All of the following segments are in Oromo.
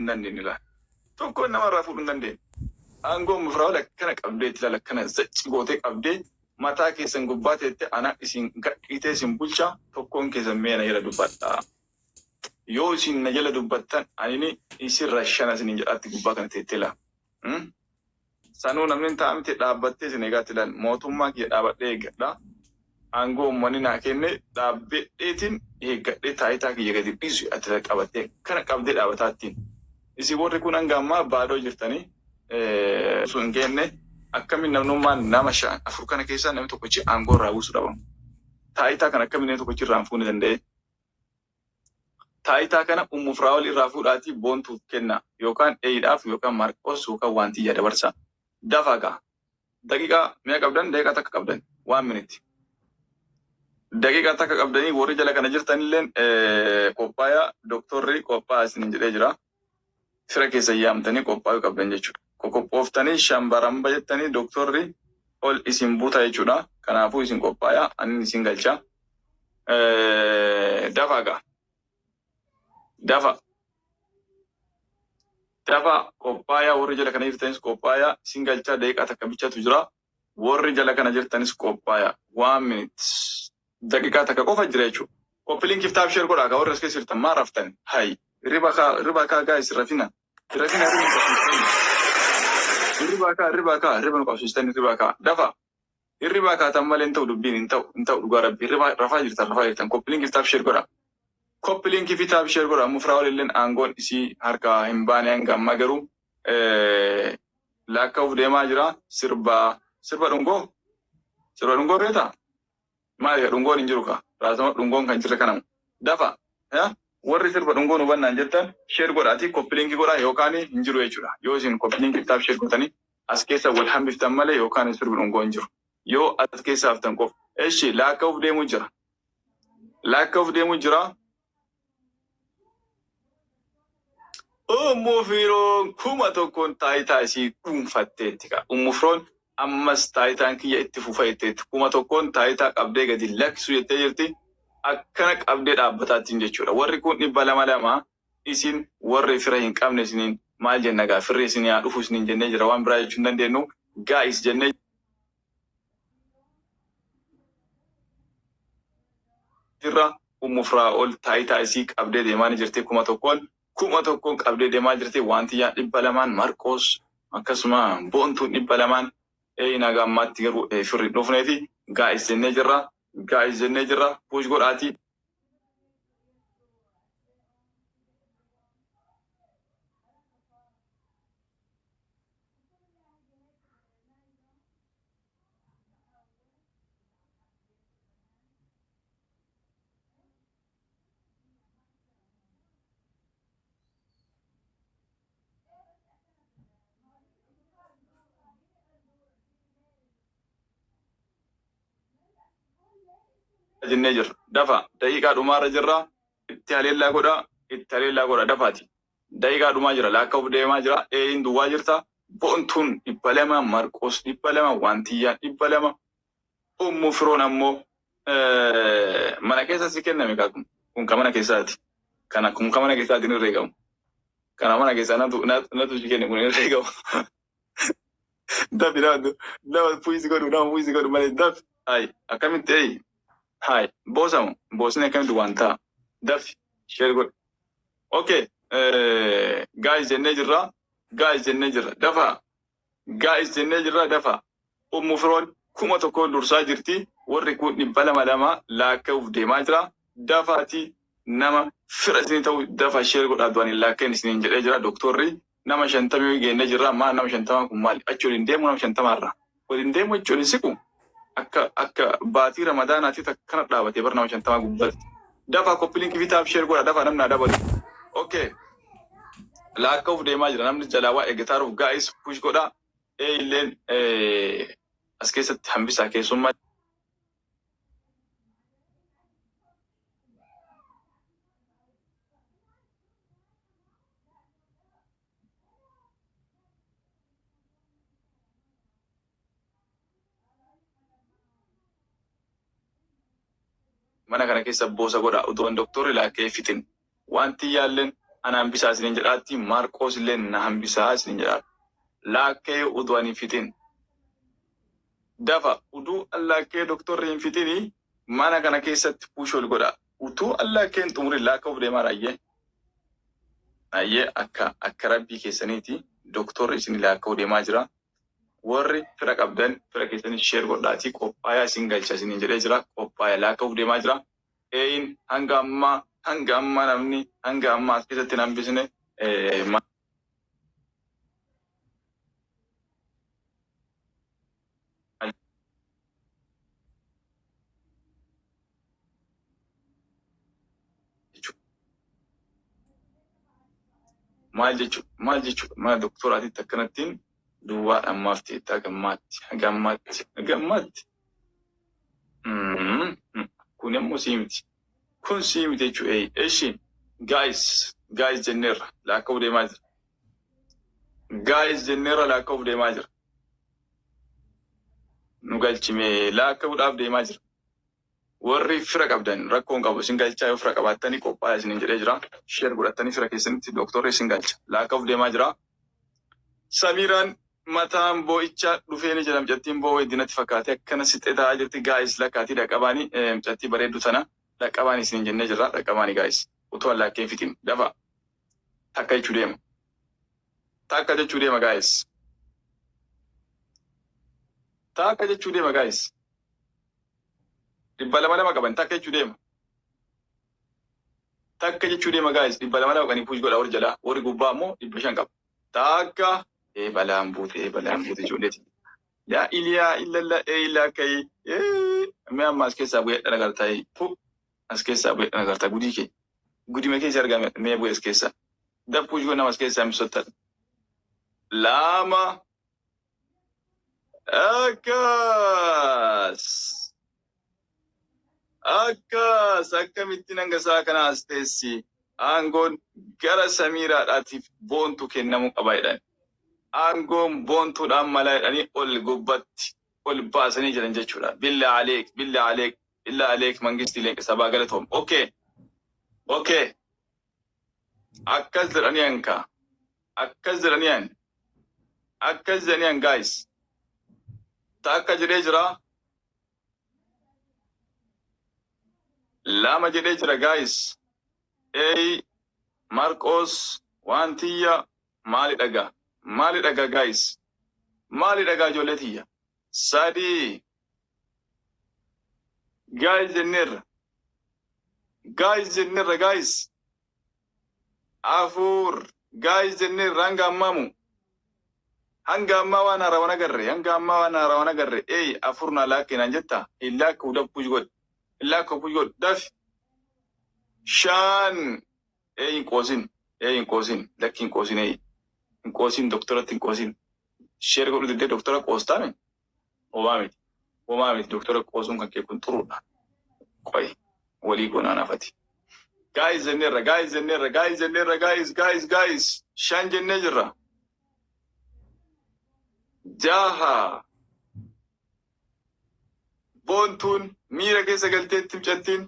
hin dandeenye laal. Tokkoon namarraa fuudhuu hin dandeenye. Aangoo Ummu Firaa'ol akkana qabdee itti laal akkana zacci gootee qabdee mataa keessan gubbaa teette ana isin gadhiitee isin bulcha tokkoon keessan mee na jala dubbadhaa. Yoo isin na jala dubbattan anini isin rashana isinin jedhaatti gubbaa kana teettee laa. Sanuu namni hin ta'a miti dhaabbattee isin eegaatti laal mootummaa kiyya dhaabadhee eeggadha. Aangoo ummanni naa kenne dhaabbedheetiin eeggadhee taayitaa kiyya gadi dhiisu ati qabattee akkana qabdee dhaabataattiin. Isin warri kun hanga ammaa baadoo jirtanii osoo hin geenne akkamiin namnummaan nama 5 4 kana keessaa namni tokkichi aangoo irraa buusuu dhabamu. Taayitaa kana akkamiin namni tokkichi irraa hin fuune danda'e? Taayitaa kana Ummu Firaa'ol irraa fuudhaatii Boontuuf kennaa yookaan Eeyidhaaf yookaan Maarqos yookaan Waantiyyaa dabarsaa. Dafaa gaa. Daqiiqaa meeqa qabdan? Daqiiqaa takka qabdan. One minute. Daqiiqaa takka qabdanii warri jala kana jirtanilleen qophaayaa doktorri qophaayaa isiniin jedhee jira. Fira keessan yaamtanii qophaayuu qabdan jechuudha. Qoqophooftanii shambaramba jettanii doktorri ol isin buta jechuudha. Kanaafuu isin qophaayaa anin isin galcha. Dafaa gaa. Dafa. Dafa qophaayaa warri jala kana jirtanis qophaayaa isin galchaa daqiiqaa takka bichatu jira. Warri jala kana jirtanis qophaayaa. One minute. Daqiiqaa takka qofa jira jechuudha. Copy link if tap share godhaa kaa warri as keessa jirtan maa raftan? Hay. Hirriba kaa hirriba kaa guys rafina. Rafina hirriba nu qabsiistanii. Hirriba kaa hirriba kaa hirriba nu qabsiistanii hirriba kaa. Dafa. Hirriba kaatan malee hin ta'u dubbiin hin ta'u hin ta'u dhugaa rabbi hirriba rafaa jirtan rafaa jirtan copy link if tap share godhaa. Copy link fi tap share godhaa. Ummu Firaa'ol illeen aangoon isii harkaa hin baane hanga ammaa garuu laakka'uuf deemaa jira. Sirba sirba dhungoo sirba dhungoo beektaa? Maali ka dhungoon hin jiru ka raasama dhungoon kan jirre kanamu dafa warri sirba dhungoo nu bannaan jettan share godhaati copy link godhaa yookaan hin jiru jechuudha. Yoo isin copy link tap share gootanii as keessa wal hambiftan malee yookaan sirbi dhungoo hin jiru. Yoo as keessa haftan qofa. Eshi laakka'uuf deemuu jira. Laakka'uuf deemuu jira. Ummu Firoon 1000 taayitaa isii dhuunfatteetti ka. Ummu Firoon ammas taayitaan kiyya itti fufa jetteetti. 1000 taayitaa qabdee gadi lakkisu jettee jirti. Akkana qabdee dhaabbataattiin jechuudha. Warri kun 200 lama isin warri fira hin qabne isiniin maal jenna gaa firri isinii haa dhufu isiniin jennee jira waan biraa jechuu hin dandeenyu. Guys jennee jirra. Ummu Firaa'ol taayitaa isii qabdee deemaa ni jirti 1000 1000 qabdee deemaa jirti. Waantiyyaan 200n Marqoos akkasuma Boontuun 200n naga ammaatti garuu firri hin dhufneeti. Gaa'is jennee jirra. Gaa'is jennee jirra. Puush godhaati. Jennee jirra. Dafa daqiiqaa dhumaarra jirra. Itti haleellaa godha. Itti haleellaa godha dafaati. Daqiiqaa dhumaa jira. Laakka'uuf deemaa jira. Eeyin duwwaa jirta. Boontuun 200, Marqos 200, Waantiyyaan 200. Ummu Firoon ammoo mana keessa si kenname kaa kun. Kun ka mana keessaati. Kana kun ka mana keessaati hin herreegamu. Kana mana keessaa natu natu si kenne kun hin herreegamu. Dafi nama nama puisi godhu nama puisi godhu malee dafi. Hayi akkamitti eeyi. Hayi boosamu boosni akkamitti waan ta'a. Dafi share godhi. Okay guys jennee jirra. Guys jennee jirra. Dafa guys jennee jirra dafa. Ummu Firoon 1000 dursaa jirti. Warri kun 200 lama laakka'uuf deemaa jira. Dafaati nama fira isinii ta'u dafa share godhaa du'an hin laakka'in isiniin jedhee jira doktorri. Nama 50 geennee jirra. Maal nama 50 kun maali? Achi ol hin deemu nama 50 irraa. Ol hin deemu achi ol hin siqu. Akka akka baatii Ramadaanaatti akkana dhaabatee bar nama 50 gubbaatti. Dafaa copy link fi tap share godhaa dafaa namni haa dabalu. Okay. Laakka'uuf deemaa jira. Namni jalaa waa eeggataaruuf guys push godhaa. Ee illeen as keessatti hambisaa keessummaa. Mana kana keessa boosa godha utuu an doktorri laakka'ee fixin. Wanti yaalleen Ana hambisaa isiniin jedhaatti, Maarqoos illee na hambisaa isiniin jedhaatti. Laakkee utuu ani hin fixin. Dafa uduu allaakkee doktorri hin fixini mana kana keessatti push ol godha. Utuu allaakkee hin xumurin laakka'uuf deemaa raayyee. Ayyee, akka rabbii keessaniiti doktorri isin laakka'uu deemaa jira. Warri fira qabdan fira keessanii share godhaatii qophaayaa isin galcha isiniin jedhee jira. Qophaaya, laakka'uuf deemaa jira. Eeyin, hanga ammaa namni hanga ammaa as keessatti hin hambisne maal jechuudha? Maal jechuudha? Maal jechuudha? Mana doktoraatitti akkanattiin duwwaa ammaaf ta'etti haga ammaatti, haga ammaatti, haga ammaatti. Kun immoo sii miti. Kun sii miti jechuudha. Eshi, guys, guys jenneerra, laakka'uu deemaa jira. Guys jenneerra, laakka'uuf deemaa jira. Nu galchimee laakka'uudhaaf deemaa jira. Warri fira qabdan rakkoon qabu, isin galchaa. Yoo fira qabaattanii qophaa'aa isiniin jedhee jira. Share godhattanii fira keessanitti doktorri isin galcha. Laakka'uuf deemaa jira. Samiiraan mataan boo'ichaa dhufee ni jedha. Mucattiin boo'ee dinatti fakkaatee akkana sixee taa'aa jirti. Guys, lakkaatii dhaqqabaanii, mucattii bareeddu tana dhaqqabaanii isiniin jennee jirra. Dhaqqabaanii, guys. Utuu allaakkee fitin dafa, takka jechuu deema. Takka jechuu deema, guys. Takka jechuu deema, guys. 200 lama qaban, takka jechuu deema. Takka jechuu deema, guys. 200 lama qabanii push godha warri jalaa, warri gubbaa immoo 500 qaba. Takka, ee balaan buute, ee balaan buute ijoolleeti. Laa ilaa illalla, ee illaa ka'ii, ee mee amma as keessaa bu'ee dhala gartaa pu as keessaa bu'ee dhala gartaa gudii kee gudima keessa argame mee bu'ee as keessaa daf push godha nama as keessaa misottan. Lama, akkas akkas, akkamittiin hanga isaa kana as teessi? Aangoon gara Samiiraadhaatiif Boontu kennamuu qaba jedhan. Aangoon Boontuudhaan mala jedhanii ol gubbatti ol baasanii jiran jechuudha. Billaa aleek, billaa aleek, billaa aleek, mangistii leenqa sabaa galatoom. Okay. Akkas jedhanii anka. Akkas jedhanii an. Akkas jedhanii an, guys. Takka jedhee jira. Lama jedhee jira, guys. Ey Marqos, waan tiyya maali dhagaa? Maali dhagaa, guys? Maali dhagaa, ijoollee tiyya? Sadii. Guys jenneerra. Guys jenneerra, guys. Afur. Guys jenneerra hanga ammaamu. Hanga ammaa waan haarawan agarre. Hanga ammaa waan haarawan agarre. Ey, afur naa laakkee naan jetta. Hin laakkuu, daf push godhi. Hin laakkuu, push godhi. Dafi. Shan. Ey, hin qoosin. Ey, hin qoosin. Lakki, hin qoosin, ey. Hin qoosin, doktoratti hin qoosin. Share godhu diddee doktora qoostaame? Homaa miti. Homaa miti, doktora qoosuun kan kee kun xuruudha. Qoy. Walii goonaan hafati. Guys jenneerra, guys jenneerra, guys jenneerra, guys, guys, guys. Shan jennee jirra. Jaha. Boontuun miira keessa galteetti mucattiin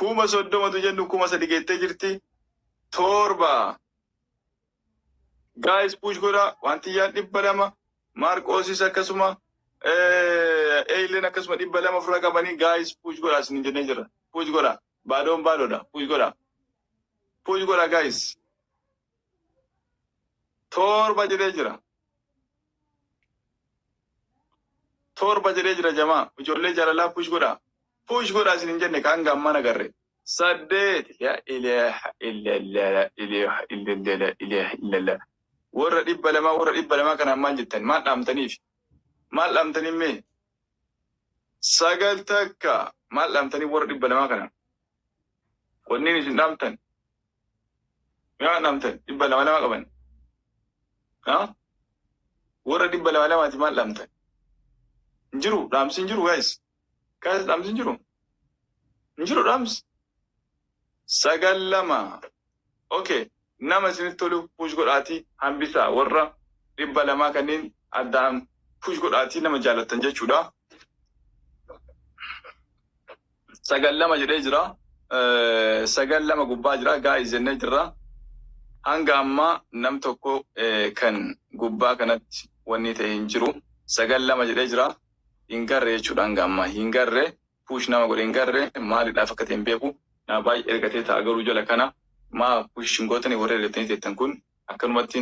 30,000tu jennu 3,000 geettee jirti. Torba. Guys, push godha. Wanti yaan 200. Maarqoosis akkasuma. Eeyleen akkasuma 200 ofirraa qabanii, guys, push godha isin jennee jirra. Push godha. Baadoon baadoodha. Push godha. Push godha, guys. Torba jedhee jira. Torba jedhee jira, jamaa. Ijoollee jaalalaa, push godha. Push godha isin hin jenne kaan gaammaan agarre. Saddeet. Laa ilaaha illallah, laa ilaaha illallah, laa ilaaha illallah. Warra 200, warra 200 kanaan maal jettan? Maal dhaamtaniif? Maal dhaamtaniif mee? Sagal, takka. Maal dhaamtaniif warra 200 kana? Wanni isin dhaamtan? Maal dhaamtan? 200 lama qaban. Ha? Warra 200 lamaati maal dhaamtan? Hin jiru, dhaamsi hin jiru, guys. Guys, dhaamsi hin jiru. Hin jiru dhaamsi. Sagal, lama. Okay. Nama isinitti tolu push godhaatii hambisaa, warra 200 kanneen addaan push godhaatii nama jaalattan jechuudha. Sagal, lama jedhee jira. Sagal, lama gubbaa jira. Guys jennee jirra. Hanga ammaa nam tokko kan gubbaa kanatti wanni ta'e hin jiru. 9-2 jedhee jira. Hin garre jechuudha hanga ammaa. Hin garre, push nama godhe hin garre, maaliidhaaf akka ta'e hin beeku. Nama baay'ee ergatee ta'a garuu jala kana maa push hin gootanii warra ergatanii teettan kun akkanumatti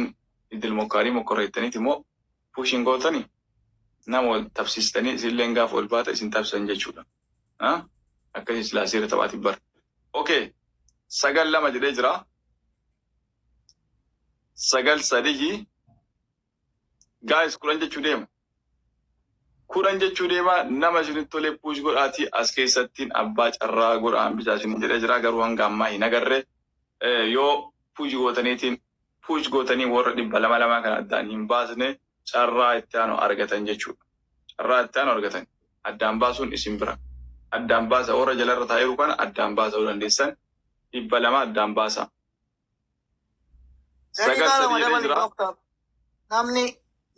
idil mokkaarii mokkorra jettaniiti immoo push hin gootanii nama wal tabsiistanii isinilleen gaafa ol baata isin tabsisan jechuudha. Akkasii silaa seera taphaatiif bara. Okay. 9-2 jedhee jira. 9-3 guys, 10 jechuu deema. 10 jechuu deema. Nama isinitti tolee push godhaatii as keessattiin abbaa carraa godha hambisaa isin jedhee jira, garuu hanga ammaa hin agarre. Yoo push gootaniitiin push gootanii warra 200 2 kan addaan hin baasne carraa itti aanu argatan jechuudha. Carraa itti aanu argatan addaan baasuun isin bira. Addaan baasa, warra jalarra taa'eeru kana addaan baasuu dandeessan, 200 addaan baasa. 9 Daqiiqaa 3 lama jedhee dabali jira. Doctor.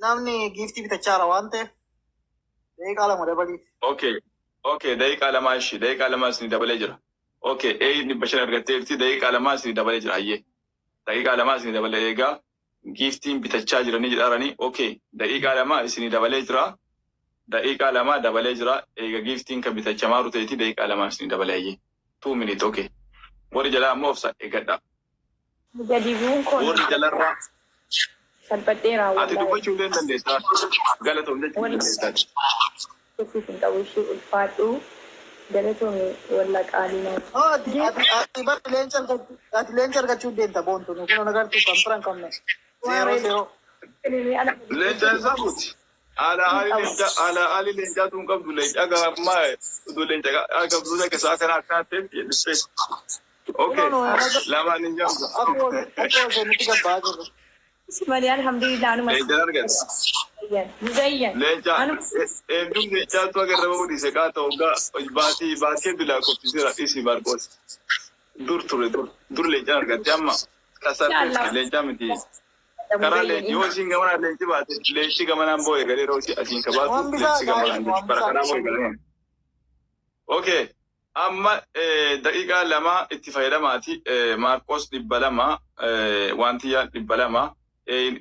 Namni giiftii bitachaara waan ta'eef daqiiqaa 2 dabaliif. Okay, daqiiqaa 2 ishii, daqiiqaa 2 isin dabalee jira. Okay, ee 500 argatteerti, daqiiqaa 2 isin dabalee jira ayyee. Daqiiqaa 2 isin dabalee eegaa giiftiin bitachaa jiranii jedhaaranii. Okay, daqiiqaa 2 isin dabalee jira. Daqiiqaa 2 dabalee jira. Eega giiftiin kan bitachamaa ta'eeti daqiiqaa 2 isin dabalee ayyee. 2 minute, okay. Warri jalaa ammoo obsa eeggadha. Gadi bu'uun koo Warri jalarraa salphadheera ati wallaahi. Dubbachuu illee hin dandeessaa. Galatoom jechuu hin Walli dandeessaa. Siif hin qabu ishee ulfaadhu galatoomi walla qaalii nama. Oh, ati bar leenca argachuu, ati leenca argachuu deemta boontu. Nu kun agartuu kan fira hin qabne. 0 0. Leenca isaa buuti. Ala ali leenca, ala ali leencaatu hin qabdu, leenca gaammaa utuu leenca qabdu takka isaa kana akkana ta'eef jedhiste. Okay, lamaan hin jamsa. Akka nuti gabbaa jirru. Malee alhamdulillah anuma Leencaan argate. Muzayyan. Leenca eenyuun leencaatu agarra bahuu dhiise qaata hoggaa baatii baatii bilaa qophiseera dhiisi Maarqoos. Dur ture, dur dur leencaan argatte, amma kasarteetti leencaa miti. Karaa leenci yoo isiin gamanaan leenci baate leenci gamanaan boo'e galee yeroo isiin asiin kabaatu Waan bisaa leenci gamanaan gaa'is waan bara bisaa. karaa boo'e galee. Okay. Amma daqiiqaa 2 itti fayyadamaati. Maarqos 200, wantiyyaan 200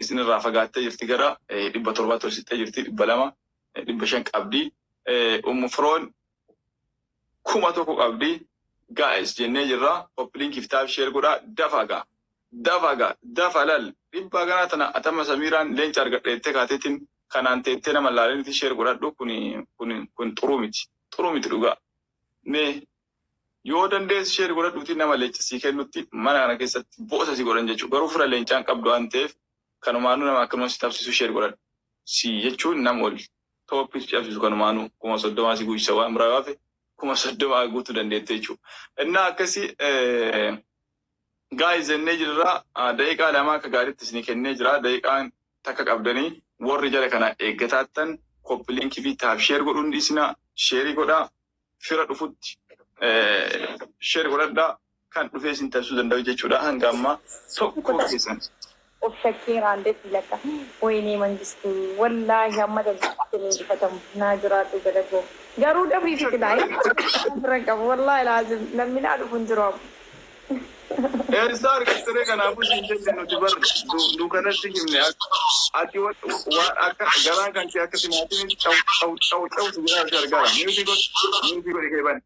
isinirraa fagaattee jirti, gara 700tti ol siqxee jirti, 200, 500 qabdi. Ummu Firoon 1000 qabdi. Guys jennee jirra. Copy link fi tap share godhaa. Dafa gaa. Dafa gaa. Dafa lal. Dhibba ganaa tana atama Samiiraan leenca argadheettee kaateetiin kanaan teettee nama laalanitti share godhadhu, kun xuruu miti. Xuruu miti dhugaa. Mee yoo dandeessu share godhadhuuti nama leenca sii kennutti mana kana keessatti bo'osa si godhan jechuudha. Garuu fira leencaan qabdu waan ta'eef kanumaanuu nama akkanuma si tabsiisu share godhadhu. Si jechuun nama ol tooppii si cabsisu kanumaanuu 30,000 si guuchisa, waan biraa yoo hafe 30,000 guutuu dandeette jechuudha. Innaa akkasii guys jennee jirra. Daqiiqaa 2 akka gaariitti isinii kennee jira. Daqiiqaan takka qabdanii warri jala kana eeggataattan copy link fi tap share godhuun dhiisina, share godhaa, fira dhufutti share godhadhaa, kan dhufee isin taasisuu danda'u jechuudha. Hanga ammaa tokko keessan. Of shakkeeraan detti lakka. Wayinee Mangistuu wallaahi amma dandeettii ifatamu naa jiraadhu galatoo. Garuu dafii fiqilaa bira qabu wallaahi laazim namni naa dhufu hin jiru amma. Eessaa argattee? Kanaafuu siin jenne nuti bar duukanatti himne, ati waan akka garaan kan kee akka timaatimii caw caw caw caw si jedhaa si argaara. Mute godhi, mute godhi kee bani.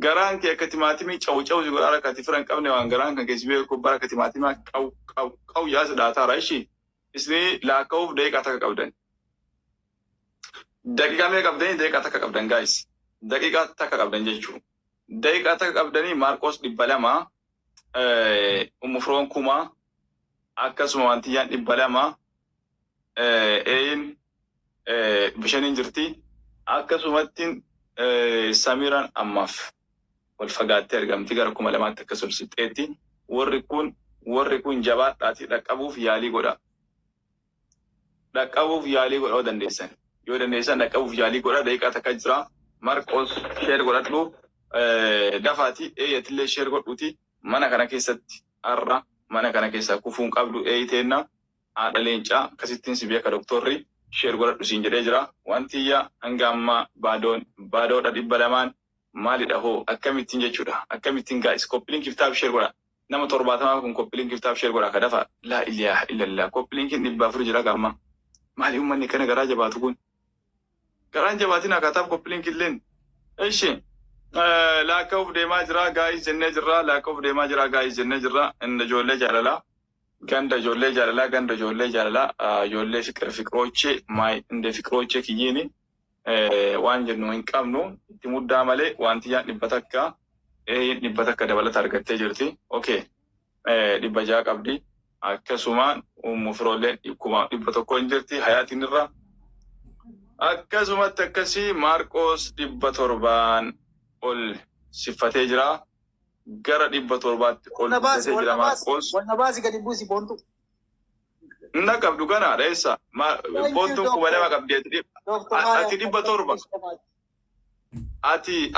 Garaan kee akka timaatimii caw caw si godhaa akka ati fira hin qabne, waan garaan kan keessi beeku bara akka timaatimaa qaw qaw qaw yaasa dhaataara ishii. Isinii laakka'uuf daqiiqaa 1 qabdan. Daqiiqaa meeqa qabdanii? Daqiiqaa 1 qabdan guys. Daqiiqaa 1 qabdan jechuudha. Daqiiqaa 1 qabdanii. Maarqos 200, Ummu Firoon 1000, akkasuma wantiyyaan 200, eeyin bishaniin jirti. Akkasumatti Samiiraan ammaaf wal fagaattee argamti, gara 2000tti akkas ol siqxeetti. Warri kun jabaadhaatii dhaqqabuuf yaalii godha. Dhaqqabuuf yaalii godha yoo dandeessan. Yoo dandeessan dhaqqabuuf yaalii godha. Daqiiqaa 1 jira. Marqos share godhadhu. Dafaati eeyyatillee share godhuuti mana kana keessatti har'a mana kana keessaa kufuun qabdu eeyiteenna haadha leencaa akkasittiin si beeka doktorri share godhadhu siin jedhee jira. Wantiyya hanga ammaa baadoon baadoodha 200n maalidha hoo akkamittiin jechuudha, akkamittiin guys? Copy link fi tap share godha. Nama 70 kun copy link tap share godhaa kadafa. Laa ilaaha illallah. Copy linkiin 400 jira gaamma. Maali uummanni kana garaa jabaatu kun? Garaan jabaatiin akkaataaf copy link illeen. Ishi. Lakkaa'uuf deemaa jira guys jennee jirra. Lakkaa'uuf deemaa jira guys jennee jirra. Inni ijoollee jaalalaa. Ganda ijoollee jaalalaa, ganda ijoollee jaalalaa, ijoollee fiqir fiqiroochee maay inde fiqiroochee kiyyiini waan jennu hin qabnu itti muddaa malee wanti yaan 100 100 dabalata argattee jirti. Okay. 600 qabdi. Akkasumaan ummu firoolleen 1,100 hin jirti hayaatiin irra. Akkasumatti akkasii Maarqoos 700n ol siffatee jira. Gara 700tti ol Wanna baasi, guddatee jira wanna baasi, Maarqoos. wanna baasi gadi buusi boontu. Inna qabdu kana dheessa. Thank you, Boontuun kuma doctor. lama qabdi. Doctor Ati Mariam. 700. Thank you so much.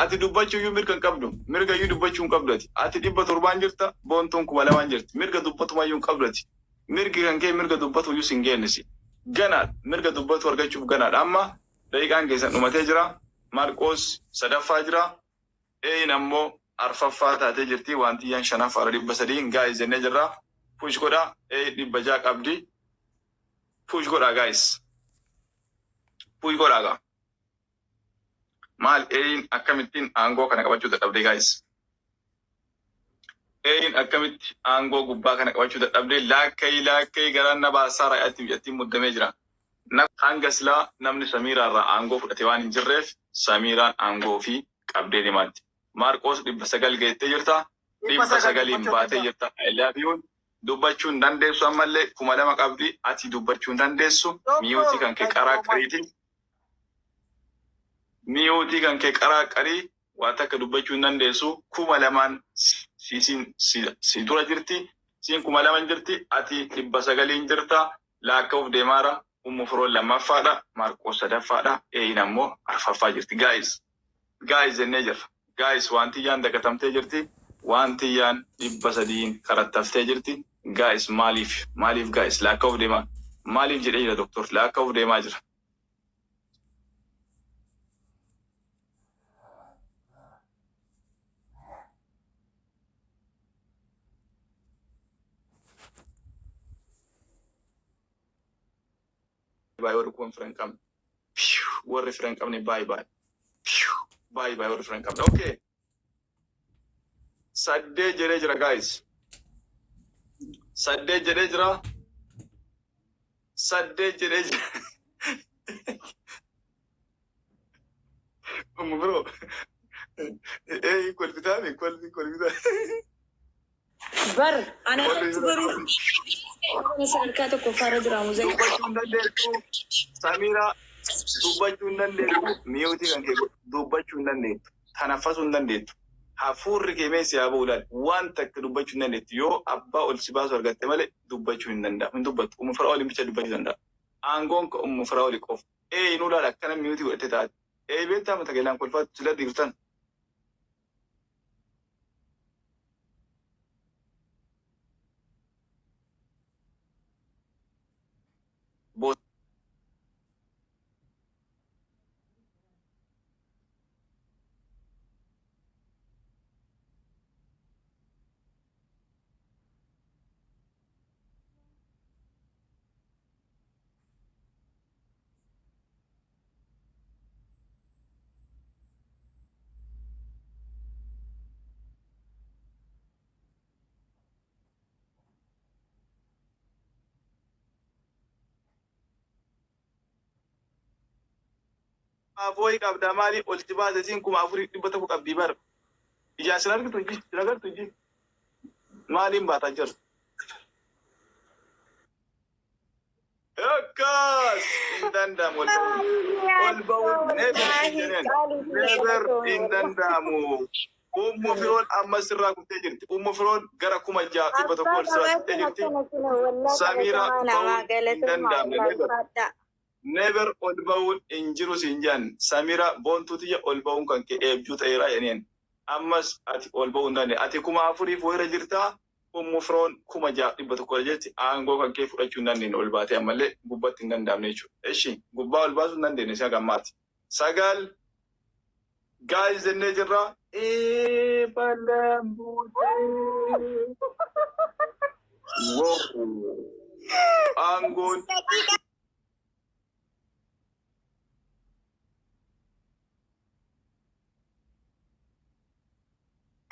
Ati dubbachuu iyyuu mirga hin qabdu. Mirga iyyuu dubbachuu hin qabdu ati. Ati 700n jirta, boontuun 2,000 jirti. Mirga dubbatuma iyyuu hin qabdu ati. Mirgi kan kee mirga dubbatu iyyuu sin geennisi. Ganaadha. Mirga dubbatu argachuuf ganaadha. Amma daqiiqaan keessan dhumatee jira. Maarqoos sadaffaa jira. Eeyin ammoo arfaffaa taatee jirti. Wanti iyyaan shanaffaadha 300 guys jennee jirra. Push godhaa. 600 qabdi. Push godhaa guys. Push godhaa gaa. Maal eeyin akkamittiin aangoo kana qabachuu dadhabde guys? Eeyin akkamitti aangoo gubbaa kana qabachuu dadhabde? Laakkayi laakkayi garaan na baasaa raayyaatti biyyattiin muddamee jira. Hanga silaa namni Samiiraa irraa aangoo fudhate waan hin jirreef Samiiraan aangoo fi qabdee deemaatti. Maarqoos 900 geettee jirta. 900 900n dubbachuu baatee danda'a. jirta. I love you. Dubbachuu hin dandeessu ammallee 2,000 qabdi. Ati dubbachuu hin dandeessu. Miyuutii Doctor, kan kee thank you qaraa so much. qariiti. Miyuutii kan kee qaraa qarii waan takka dubbachuu hin dandeessu. 2,000 si dura jirti. Siin 2,000 jirti. Ati 900n jirta. Lakkaa'uuf deemaara. Ummu firoon lammaffaadha. Maarqoos sadaffaadha. Eeyin ammoo arfaffaa jirti. Guys. Guys jennee jirra. Guys wanti iyyaan dagatamtee jirti. Wanti iyyaan 300n karattaftee jirti. Guys maaliif? Maaliif guys? Lakkaa'uuf deemaa. Maaliif jedhee jira doktor? Lakkaa'uuf deemaa jira. Baay'ee warri kun fira hin qabne. Warri fira hin qabne baay'ee baay'ee. Baay'ee baay'ee warri fira hin qabne. Okay. 8 jedhee jira guys. 8 jedhee jira. 8 jedhee jira. Ummu bro. Kolfitaami kolfi kolfitaa. Bar ana Warri irratti garuu sadarkaa tokkoffaarra jira muuzee. Dubbachuu hin dandeessu. Samiira dubbachuu hin dandeessu. Miyuutii kan kee dubbachuu hin dandeessu. Tanaffasuu hin dandeessu. Hafuurri kee mee si haa ba'u laal. Waan takka dubbachuu hin dandeessu. Yoo abbaa ol si baasu argatte malee dubbachuu hin danda'amu. Hin dubbattu. Ummu firaa waliin bicha dubbachuu danda'a. Aangoon ka ummu firaa olii qofa. Inuu laal akkana miyuutii godhattee taate. Beektaa mata galaan kolfaatu sila dhiirtan. Afooyi qabda maali ol si baase siin 4,100 qabdii bara. Ijaan sin argitu ijji sin agartu ijji. Maaliin baataa jirtu? Akkas hin danda'amu ol ba'uun. Ol ba'uun never hin jedheen. Never hin danda'amu. Ummu firoon amma sirraa kuttee jirti. Ummu firoon gara 6,100 ol sirraa kuttee jirti. Samiira ba'uun hin danda'amne. Never. Never ol ba'uun hin jiru siin jedhan. Samiira boontuu tiyya ol ba'uun kan kee eebjuu ta'eera jedheen. Ammas ati ol ba'uu hin dandeenye. Ati 4,000 wayirra jirtaa. Ummu firoon 6,100 jirti. Aangoo kan kee fudhachuu hin dandeenye ol baatee ammallee gubbatti hin danda'amne jechuudha. Eshi gubbaa ol baasuu hin dandeenye si'a gammaati. 9 guys jennee jirra. Balaan buutee. Wow. Aangoon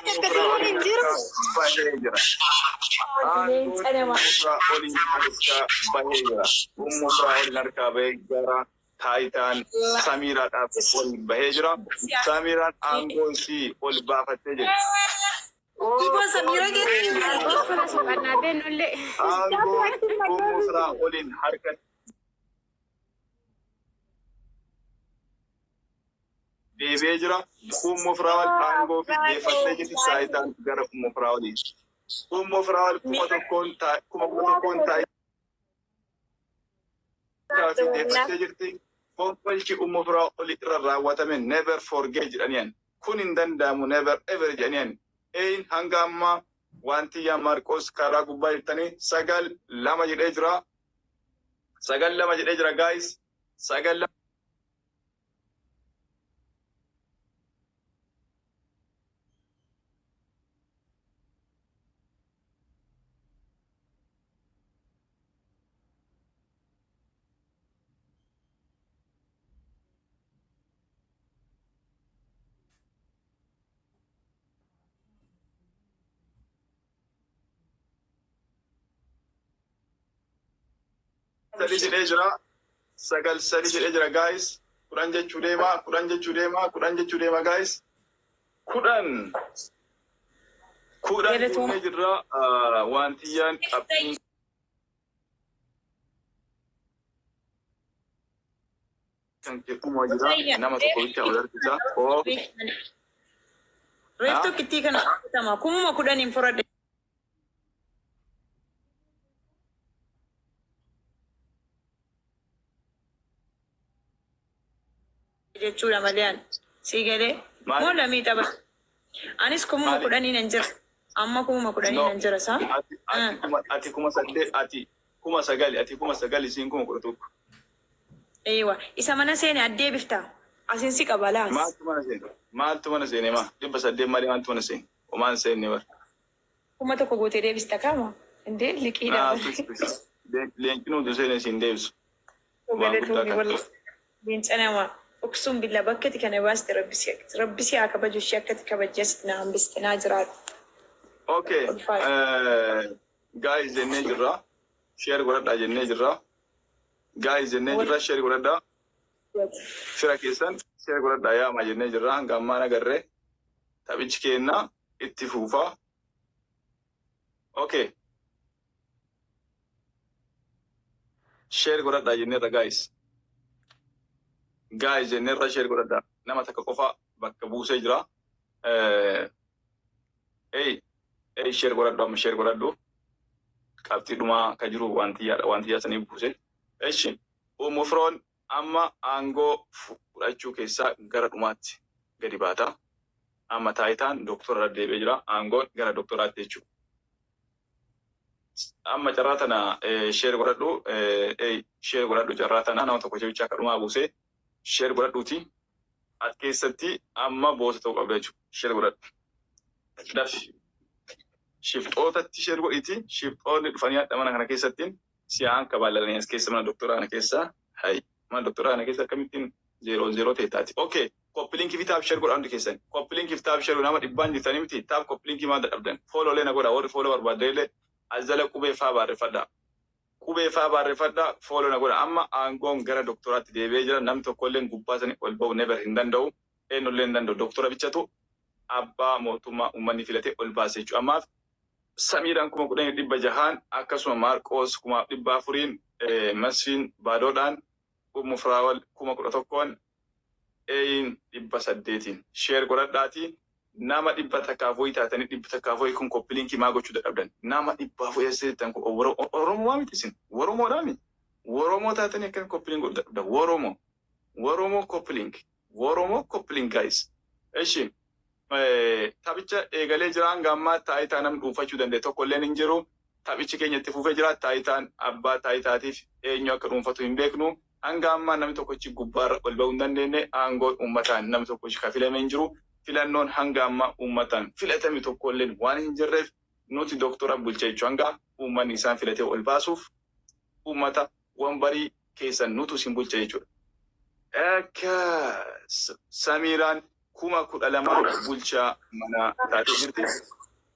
Akkasumas hin jiru. Bahee jira. Leenca namaa. Ummu Firaa'oliin harkaa bahee jira. Ummu Firaa'oliin harkaa bahee gara taayitaan Samiiraadhaaf ol bahee jira. Samiiraan aangoo isii ol baafattee jirti. Iboo Samiira Aangoo kana soqannaa beennullee. Aangoo Ummu Firaa'oliin harka deebi'ee jira. Ummu Firaa'ol aangoo fi deeffattee jirti. Taayitaan gara Ummu Firaa'oliin. Ummu Firaa'ol 10,000 taayitaa fi deeffattee jirti. Fonqolchi Ummu Firaa'ol irra raawwatame never forget jedhaniin. Kun hin danda'amu, never ever jedhaniin. Een hanga ammaa wanti yaa Maarqos karaa gubbaa jirtanii 9-2 jedhee jira. 9-2 jedhee jira, guys. 9-3 jedhee jira. 9-3 jedhee jira, guys. 10 jechuu deema, 10 jechuu deema, 10 jechuu deema, guys. 10. 10 jennee jirra. Wantiyyaan qabxiin kan keekumaa jira. Nama tokko bicha ol harkisa. Oo. Reef tokkittii kana fudhatama. 10,000 fudhadhe. Jechuudha malee ani. Sii galee. Maali? Moo lamii tapha. Anis kumuma Maali? kudhanii nan jira. Amma 10,000 No. nan jira saa. Ati 8,000, ati 9,000, ati 9,000, isiin 11,000. Eewa. Isa mana seene addee biftaa. Asin si qaba laas. Maaltu mana seene? Maaltu mana seene maa? 800 malee maaltu mana seene? Homaan seenne bara. 1000 gootee deebista kaama. Indee liqiidha. Leenci nuti seene siin deebisu. Waan guddaa Galatoomii kan. Wallah. Leenca namaa. Uqsuun billaa bakkati kana baaste rabbi si haa kabaju, ishee akkati kabajjeesti na hambiste naa jiraatu. Okay. Ulfaata. Guys jennee jirra. Share godhadhaa jennee jirra. Guys jennee jirra, share godhadhaa. Fira keessan share godhadhaa yaamaa jennee jirra. Hanga ammaa nagarree taphichi keenna itti fuufaa. Okay. Share godhadhaa jenneerra, guys. Guys jenneerra, share godhadhaa. Nama takka qofa bakka buusee jira. Hey, hey, share godhadhu, amma share godhadhu. Qabxii dhumaa ka jiru wantiyyaadha. Wantiyyaa sanii buuse. Eshi, Ummu Firoon amma aangoo fudhachuu keessaa gara dhumaatti gadi baata. Amma taayitaan doktora deebi'ee jira. Aangoon gara doktoraatti jechuudha. Amma carraa tana share godhadhu. Share godhadhu carraa tana, nama tokko jecha akka dhumaa buusee share godhadhuuti. As keessatti amma boosa ta'uu qabda jechuudha. Share godhadhu. Dafi. Shifxootatti share godhiiti. Shifxoonni dhufanii hadha mana kana keessatti si'aan kabaallalanii as keessa mana doktoraa kana keessa. Hayi. Mana doktoraa kana keessa akkamittiin 0-0 ta'e taati? Okay. Copy link fi tap share godha hundi keessan. Copy link fi tap share, nama dhibbaan jirtanii miti. Tap copy link maal dadhabdan? Follow lee na godha. Warri follow barbaadde illee as jala qubee faa barreeffadha. Qubee faa barreeffadha. Follow na godha. Amma aangoon gara doktoraatti deebi'ee jira. Namni tokkollee gubbaa sanii ol ba'u never hin danda'u. Eenyullee hin danda'u. Doktora bichatu abbaa mootummaa uummanni filatee ol baase jechuudha. Ammaaf Samiiraan 10,600n, akkasuma Maarqoos 4,400n, Masfiin Baadoodhaan, Ummu Firaawal 11,000n, Eeyin 800n. Share godhadhaati. Nama dhibba takkaaf wayii taatanii, dhibba takkaaf wayii kun copy link maa gochuu dadhabdan? Nama 400 eessa kun Oromoo miti isin? Oromoodhaami? Oromoo taatanii akkami copy link godhuu dadhabdan? Oromoo. Oromoo copy link. Oromoo copy link, guys. Eshi. Taphicha eegalee jira. Hanga ammaa taayitaa namni dhuunfachuu danda'e tokko illee hin jiru. Taphichi keenya itti fufee jira. Taayitaan abbaa taayitaatiif eenyu akka dhuunfatu hin beeknu. Hanga ammaa namni tokkochi gubbaarra ol bahuu hin dandeenye. Aangoo uummataan namni tokkochi ka filame hin jiru. Filannoon hanga ammaa uummataan filatame tokko illee waan hin jirreef Nuti doktora bulcha jechuun hanga uummanni isaan filatee ol baasuuf uummata wambarii keessan nutu isin bulcha jechuudha. Akka Samiiraan 12,000 bulchaa manaa taatee jirti.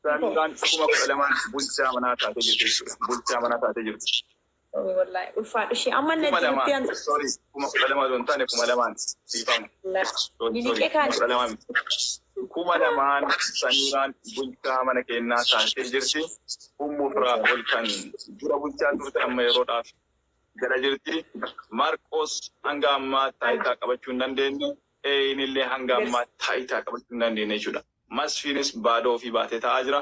Samiiraan 12,000 bulchaa manaa taatee jirti jechuudha. Bulchaa manaa taatee jirti. Wallahi ulfaadhu ishee amma Kuma na lamaan jirutti sorry, 12,000 osoo hin taane 2,000 siifama. an Sorry, sorry, Liliqee kaan 12,000 miti. 2,000 Samiiraan bulchaa mana keenyaa taatee jirti. Ummu firaa ol kan dura bulchaa turte amma yeroodhaaf jala jirti. Maarqos hanga ammaa taayitaa qabachuu hin dandeenye. Eenillee hanga ammaa taayitaa qabachuu hin dandeenye jechuudha. Masfiinis baadoo ofii baatee taa'aa jira.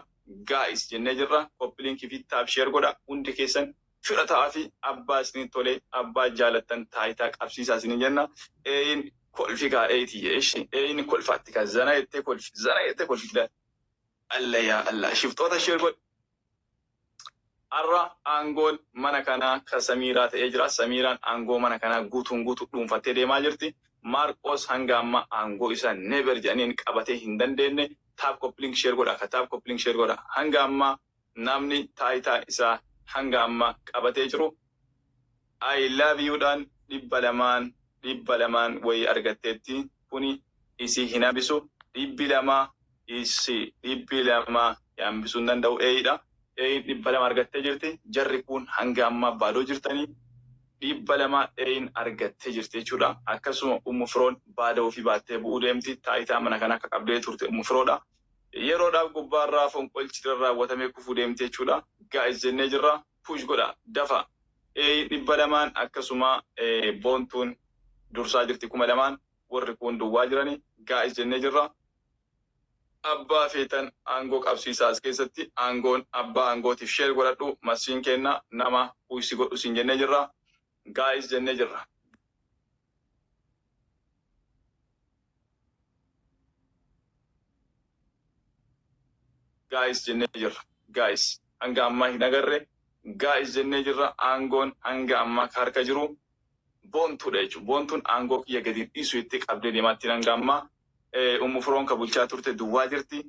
Guys jennee jirra. Copy link fi tap share godha. Hundi keessan fira ta'aa fi abbaa isinii tolee abbaa jaalattan taayitaa qabsiisaa isinii jenna. Een kolfi kaa eeti eeshi. Een kolfaatti kaa zana jettee kolfi zana jettee kolfi fidaa. Alla yaa Allah shiftoota share godhi. Har'a aangoon mana kanaa ka Samiiraa ta'ee jira. Samiiraan aangoo mana kanaa guutuun guutuu dhuunfattee deemaa jirti. Maarqos hanga ammaa aangoo isaa never jedhaniin qabatee hin dandeenye. Tap copy link share godha. Ka tap copy link share godha. Hanga ammaa namni taayitaa isaa hanga ammaa qabatee jiru I love you dhaan 200 200 wayii argatteetti. Kuni isii hin hambisu. 200 isii 200 hambisuu hin danda'u eeyidha. Eeyin 200 argattee jirti. Jarri kun hanga ammaa baadoo jirtanii 200 eeyin argattee jirti jechuudha. Akkasuma Ummu Firoon baada ofii baattee bu'uu deemti. Taayitaa mana kana akka qabdee turte Ummu Firoodha. Yeroodhaaf gubbaarraa fonqolchi raawwatamee kufuu deemti jechuudha. Guys jennee jirra. Push godha. Dafa. Eeyin 200 akkasuma boontuun dursaa jirti 2,000 warri kun duwwaa jirani. Guys jennee jirra. Abbaa feetan aangoo qabsiisaa as keessatti aangoon abbaa aangootiif share godhadhu masiin kenna nama push godhu siin jennee jirra. Guys jennee jirra. Guys jennee jirra. Guys hanga ammaa hin agarre. Guys jennee jirra. Aangoon hanga ammaa ka harka jiru boontuudha jechuudha. Boontuun aangoo kiyya gadi dhiisu itti qabdee deemaatti hanga ammaa. Ummu Firoon ka bulchaa turte duwwaa jirti.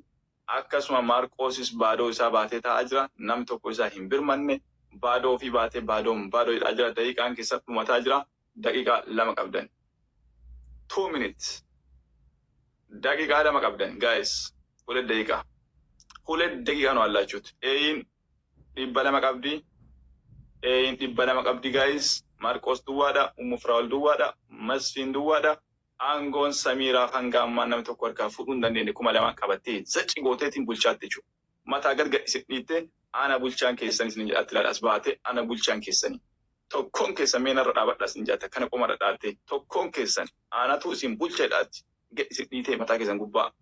Akkasuma Maarqoosis baadoo isaa baatee taa'aa jira. Namni tokko isaa hin birmanne. Baadoo ofii baatee baadoon baadoo jedhaa jira. Daqiiqaan keessa dhumataa jira. Daqiiqaa 2 qabdan. 2 minutes. Daqiiqaa 2 qabdan guys. 2 daqiiqaa. 2 daqiiqaa nu allaachuuti. Eeyin 200 qabdi. Eeyin 200 qabdi guys. Maarqoos duwwaadha. Ummu Firaa'ol duwwaadha. Masfiin duwwaadha. Aangoon Samiiraaf hanga ammaa namni tokko harkaa fuudhuu hin dandeenye 2,000 qabattee zaci gooteetiin bulchaatti jechuudha. Mataa gad gadhise dhiittee ana bulchaan keessanii isin jedhaatti ilaala as baatee ana bulchaan keessanii. Tokkoon keessan mee narra dhaabadhaa isin jedhatte akkana qoma dhadhaattee tokkoon keessan anatu isin bulcha jedhaatti gadhise dhiitee mataa keessan gubbaa.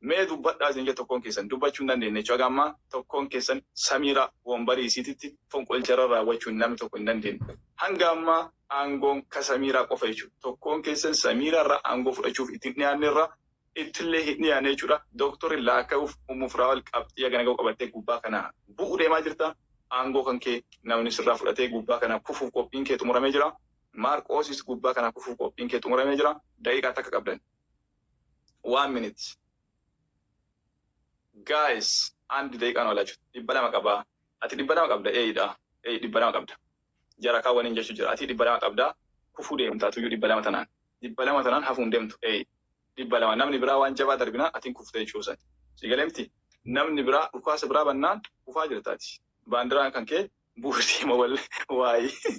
Mee dubbadhaa isin jedhe tokkoon keessan dubbachuu hin dandeenye jechuudha. Haga ammaa tokkoon keessan Samiiraa wambarii isiititti fonqolcharra raawwachuu namni tokko hin dandeenye. Hanga ammaa aangoon ka Samiiraa qofa jechuudha. Tokkoon keessan Samiiraa irraa aangoo fudhachuuf ittiin dhiyaanne irraa ittillee hin dhiyaanne jechuudha. Dooktorri laaka'uuf Ummu Firaa'ol qabxii hagana ga'u qabattee gubbaa kana bu'uu deemaa jirta. Aangoo kan kee namni sirraa fudhatee gubbaa kana kufuuf qophiin kee xumuramee jira. Maarqoosis gubbaa kana kufuuf qophiin kee xumuramee jira. Daqiiqaa takka qabdan. 1 minute. Guys, andi daqiiqaan oolaa jirtu. 200 qabaa. Ati 200 qabda eeyidha. Eeyi 200 qabda. Jara kaawwaniin jechuu jira. Ati 200 qabdaa. Kufuu deemtaa tuyyuu 200 tanaan. 200 tanaan hafuun deemtu. Eeyi. 200 namni biraa waan jabaa darbinaa atiin kuftee jechuusan. Si galee miti? Namni biraa dhukaasa biraa bannaan kufaa jirtaati. Baandiraan kan kee bu'uu deema waayee.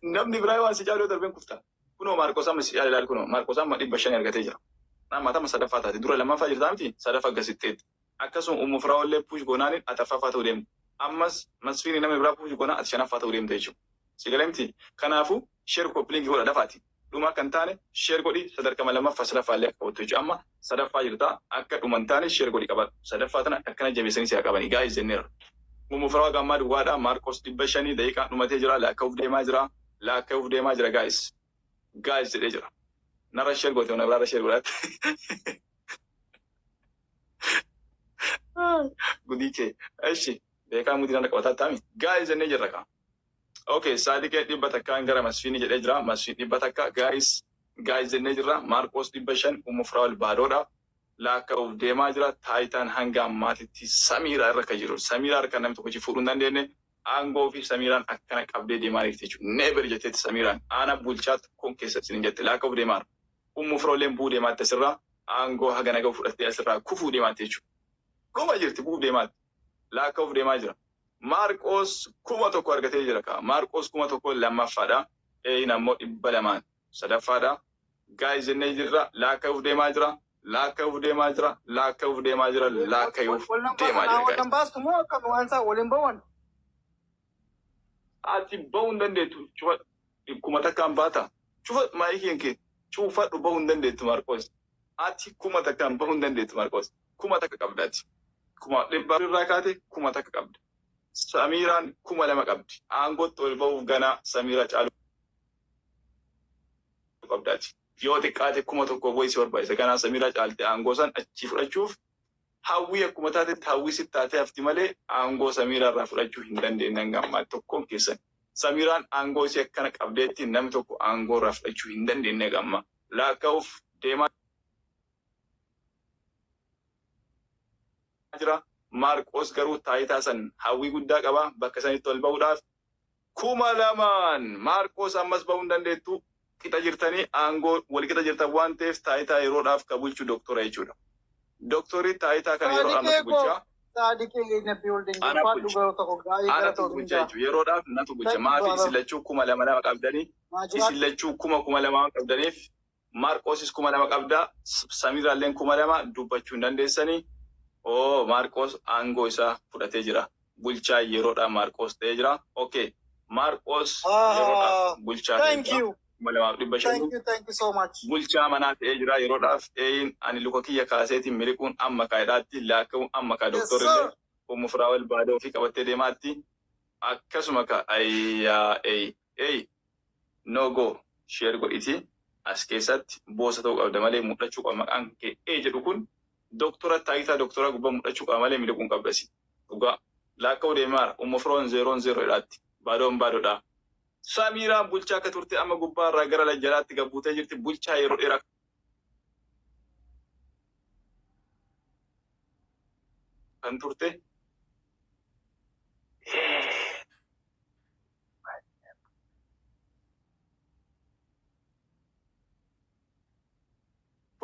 Namni biraa waan si caaluu darbeen kufta. Kunoo Maarqos amma si caala ilaali kunoo Maarqos amma 500 argatee jira. Amma tama sadaffaa taate dura lammaffaa jirtaa miti sadaffaa gasitteetti. Akkasuma Ummu Firaa'ollee push goonaaniin ati affaffaa ta'uu deemte. Ammas Masfiini namni biraa push goonaa ati shanaffaa ta'uu deemte jechuudha. Si galee miti? Kanaafuu share copy link godha dafaati. Dhuma akka hin taane share godhi sadarkama lammaffaa sadaffaa illee akka qabattu jechuudha. Amma sadaffaa jirtaa akka dhuma hin taane share godhi qabadhu. Sadaffaa tana akkana jabeessanii si haa qabanii guys jenneerra. Ummu Firaa'ol gammaa duwwaadha. Maarqos 500 daqiiqaan dhumatee jira. Lakkaa'uuf deemaa jira. Lakkaa'uuf deemaa jira guys. Guys jedhee jira. Narra share goote na biraarra share godhatte. Gudii kee. Eshi beekaa mudii nana qabataa taami. Guys jennee jirra kaa. Okay, Saadiqee 100n gara Masfiinii jedhee jira. Masfiin 100 guys guys jennee jirra. Maarqos 500 Ummu Firaa'ol baadoodha. Laakka'uuf deemaa jira. Taayitaan hanga ammaatitti Samiiraa irra kan jiru. Samiiraa harka namni tokko fuudhuu hin dandeenye. Aangoo fi Samiiraan akkana qabdee deemaa jirti jechuudha. Never jetteetti Samiiraan. Aana bulchaa tokkoon keessatti hin jette. Laakka'uuf deemaa jira. Ummu Firoolleen bu'uu deemaatti asirraa. Aangoo haga naga fudhattee asirraa kufuu deemaatti jechuudha. Dhuma jirti, bu'uu deemaatti. Laakka'uuf deemaa jira. Maarqoos 1000 argatee jira. Maarqoos 1000 lammaffaadha. Eeyin ammoo 200 sadaffaadha. Guys, jennee jirra. Laakka'uuf deemaa jira. Laakka'uuf deemaa jira. Laakka'uuf deemaa jira. Laakka'uuf deemaa jira, guys. Wal baastu moo akkam waan isaa waliin bawan? Ati bahuu hin dandeettu. Cufa 1000n baata. Cufa maayikiin kee cuufadhu, bahuu hin dandeettu, Maarqoos. Ati 1000n bahuu hin dandeettu, Maarqoos. 1000 qabdaati. 400,000 irraa kaate 1000 qabda. Samiiraan 2000 qabdi. Aangootti ol bahuuf ganaa Samiiraa caaluu qabdaati. Yoo xiqqaate 1000 wayii si barbaachisa. Ganaa Samiiraa caalte aangoo san achii fudhachuuf hawwii akkuma taatetti hawwii sitti taatee hafti malee aangoo Samiiraa irraa fudhachuu hin dandeenye hanga ammaatti tokkoon keessan. Samiiraan aangoo isii akkana qabdeetti namni tokko aangoo irraa fudhachuu hin dandeenye hanga ammaa. Laakka'uuf deemaa jira. Maarqoos garuu taayitaa san hawwii guddaa qaba. Bakka sanitti ol bahuudhaaf 2000n Maarqoos ammas bahuu hin dandeettu. Qixa jirtanii, aangoo wal qixa jirtan waan ta'eef taayitaa yeroodhaaf ka bulchu doktora jechuudha. Doktorri taayitaa kana yeroodhaaf Saadiqee natu bulchaa. koo, Saadiqee nabbi ol Ana ulfaadhu bulcha. garuu tokko gaa'ee gara Anatu ta'u bulcha jechuudha. Yeroodhaaf natu bulcha. Thank you, Maafi brother. isin lachuu 2000 qabdanii, isin lachuu 2000 qabdaniif, Maarqoosis 2000 qabda. Samiiraalleen 2000, dubbachuu hin dandeessanii. Oo, Maarqoos aangoo isaa fudhatee jira. Bulchaa yeroodhaaf Maarqoos ta'ee jira. Okay. Maarqoos yeroodhaaf bulchaa ta'ee Thank jira. you. 2500. Thank you, thank you so much. Bulchaa manaa ta'ee jira yeroodhaaf. Eeyin ani luka kiyya kaaseetiin miliquun amma kaayidhaatti laakkamu amma kaa Yes, doktorri sir. illee Ummu Firaawel baadoo ofii qabattee deemaatti. Akkasuma ka ayyaa ey ey no go share godhiti as keessatti boosa ta'uu qabda malee mul'achuu qaba maqaan kee ee jedhu kun doktora taayitaa doktora gubbaa mul'achuu qaba malee miliquun qabdasi. Dhugaa laakka'uu deemaara. Ummu Firoon zeeroon zeeroo jedhaatti. Baadoon baadoodha. Samiiraan bulchaa akka turte amma gubbaa irraa gara jalaatti gad buutee jirti. Bulchaa yeroo dheeraa kan turte.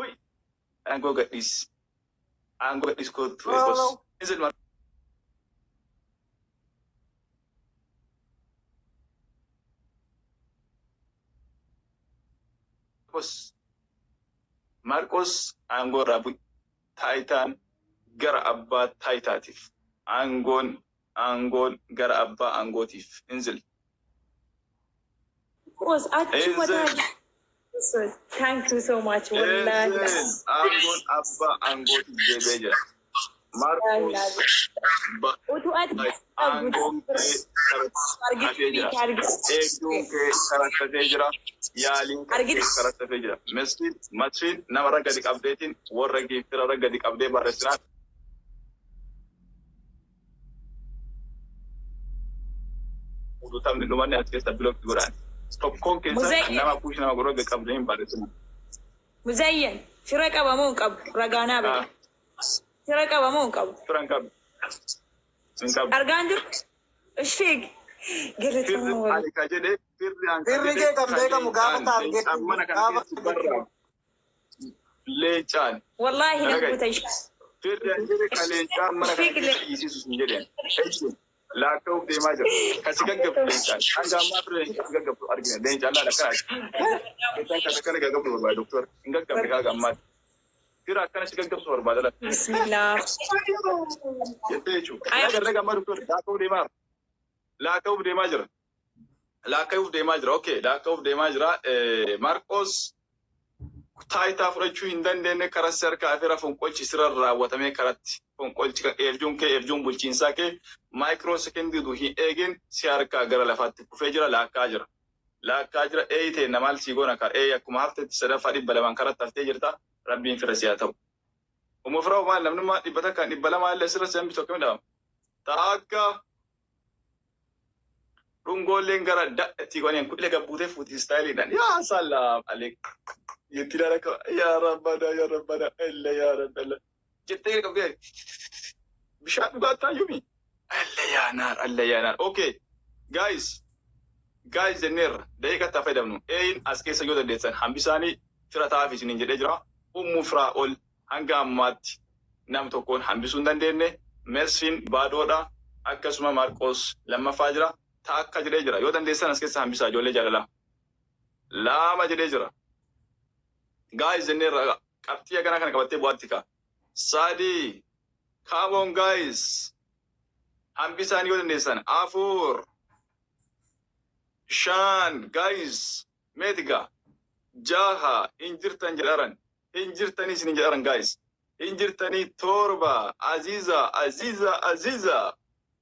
Hui, aangoo gadhiis. Aangoo gadhiis, kootu eegos. Hello. Inzil Maarqos. Maarqos, aangoo irraa bu'i. Taayitaan gara abbaa taayitaatiif. Aangoon gara abbaa aangootiif. Inzil. Qoos achuma Inzil. taa'e. Thank you so much. Wallahi. Inzil. Aangoon abbaa aangootiif deebi'ee jira. Maarqos Utuu ati aangoon kee karattatee jira. Eegduun kee karattatee jira. Yaaliin kee karattatee jira. Mestiin masfiin nama irra gadi qabdeetiin warra giiftira irra gadi qabdee barreessinaan utuu dhumanni as keessa block godhaan. Tokkoon keessa Muzayyin. nama push nama godhoo gadi qabdee hin barreessinaan. Muzayyan, fira qaba moo hin qabu? Ragaanaa bada. Fira qaba moo hin qabu? Fira hin qabu. Hin qabu. Argaan jiru? Ishee Firri galatooma. ani ka jedhe, firri an ka Firri jedhe kee kan beekamu gaafa leencaan taargeetii mana kana gaafa keessa barraa leencaan Wallaahi nan Dhaga'i. guuta ishee. Firri an jedhe ka leencaan mana kana keessa dhiisisu hin jedheen. Eessi laakka'uuf deemaa jira. Kasi gaggabdu leencaan. Hanga ammaa firri leencaan gaggabdu argina. Leencaan laala akkana. Leencaan kan akkana gaggabdu barbaada, doktora. Hin gaggabne kaa gammaatti. Fira akkana si gaggabsu barbaada laata. Bismillah. Jettee jechuudha. Yaa garra gammaa, doktora, laakka'uuf deemaa jira. Laakka'uuf deemaa jira. Laakka'uuf deemaa jira. Okay, laakka'uuf deemaa jira. Maarqos taayitaa fudhachuu hin dandeenye. Karaa si harkaa afeera fonqolchi sirra raawwatamee karatti fonqolchi kan eebjuun kee, eebjuun bulchiinsaa kee micro second ii hin eegin si harkaa gara lafaatti kufee jira. Laakkaa jira. Laakkaa jira. Eeyi ta'e namaal sii goona ka eeyi akkuma haftetti sadaffaa 200n karatti haftee jirta. Rabbiin fira si haa ta'u. Umu Firaa, maal namnummaa 100n 200 illee sirra si hambisu akkamii dhaama? Taakka. Dhungoolleen gara da'atti godhaniin kudhilee gabbuutee fuuti istaayiliidhaan. Yaa salaam aleek. Yetti ilaala qaba. Yaa rabbana yaa rabbana ella yaa rabbana. Jettee gadi qabdee bishaan dhugaattaa yumi. Alla yaa naar alla yaa naar. Okay guys. Guys jenneerra daqiiqa itti fayyadamnu. Eeyin as keessa yoo dandeessan hambisaanii fira ta'aaf isiniin jedhee jira. Ummuu firaa ol hanga ammaatti nam tokkoon hambisuu hin dandeenye. Mesfin baadoodha. Akkasuma Maarqoos lammaffaa jira. Taakka jedhee jira. Yoo dandeessan as keessa hambisaa ijoollee jaalalaa. Lama jedhee jira. Guys jenneerra qabxii akkanaa kana qabattee bu'aatti ka. Sadii. Come on guys. Hambisaan yoo dandeessan. Afur. Shan. Guys. Meetiga. Jaha. Hin jirtan jedharan. Hin jirtanii isin jedharan guys. Hin jirtanii torba. Aziza. Aziza. Aziza.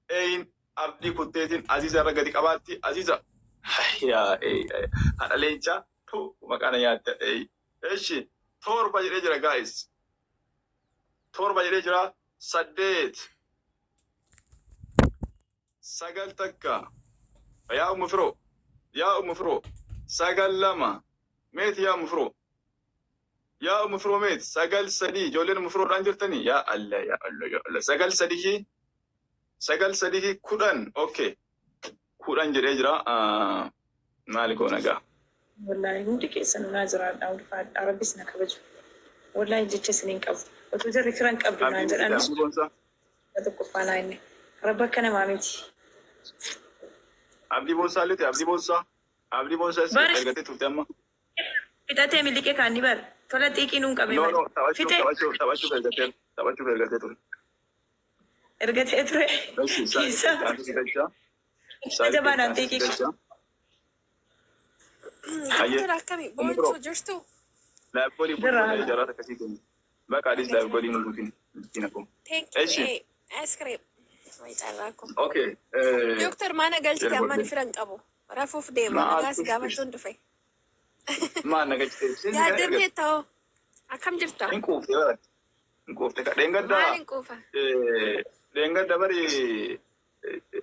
Ein abdii kutteetiin Aziza irra gadi qabaatti. Aziza. Yaa haadha leencaa. Tu maqaan nyaatta. Eshi torba jedhee jira guys. Torba jedhee jira. Saddeet. Sagal takka. Yaa ummu firoo. Yaa ummu firoo. Sagal lama. Meeti yaa ummu firoo. Yaa ummu firoo meeti. Sagal sadii. Ijoolleen ummu firoodhaan jirtanii. Yaa Allah yaa Allah yaa Allah. Sagal sadii. Sagal sadii 10. Okay. 10 jedhee jira. Maali goona gaa. Wallaahi hundi keessan naa jiraadha ulfaadha rabbis na kabaju. Wallaahi jecha isiniin qabu. Otoo jarri firan qabdu naan jedhan tokkoffaa naa inni. Rabba akka namaa miti. Abdii Boonsaa illee Abdii Boonsaa. Abdii Boonsaa argatee turte amma. Fixatee miliqee kaan ni bara. Tola xiiqii nuun qabee No no taphachuuf ergatee ture. Ergatee ture. Kiisa. Jabaanaan xiiqii. Doktor akkami boontuu jirtu? Live goolii buluu jaraata akkasii kennu. Bakka adis live goolii nu guutin. Thank you. Ice cream. Okay. Doktor maana galchite amma ni firan qabu. Rafuuf deema. Nagaas gaafachuun dhufe. Maal nagalchite? Yaadamtee ta'oo. Akkam jirta? Hin quufte baratti. Hin quufte. Dheengadda. Maal hin quufa? Dheengadda bari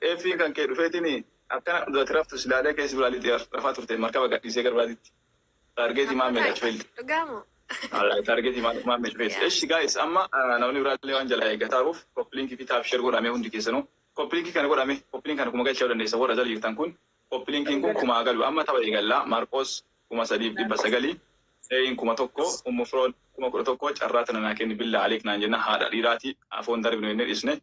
eeffiin kan kee dhufeetiin akkana duratti raftu silaalee keessa biraalitti rafaa turte markaba gadhiisee gara biraatitti. Taargeetii maamee dhufeelti. Dhugaamoo? Taargeetii maamee dhufeelti. Eshi guys amma namni biraallee waan jalaa eeggataaruuf koppiliinkii fi taaf sheer godhamee hundi keessanuu koppiliinkii kana godhame koppiliinkii kana kuma galchuu dandeessa warra jala jirtan kun koppiliinkiin kun kumaa galu amma tapha eegallaa Maarqoos 3900 Eeyin 1000 Ummu Firoon 11,000 carraa tana naa kenni billaa aleek naan jenna haadha dhiiraatii afoon darbinu jennee dhisne.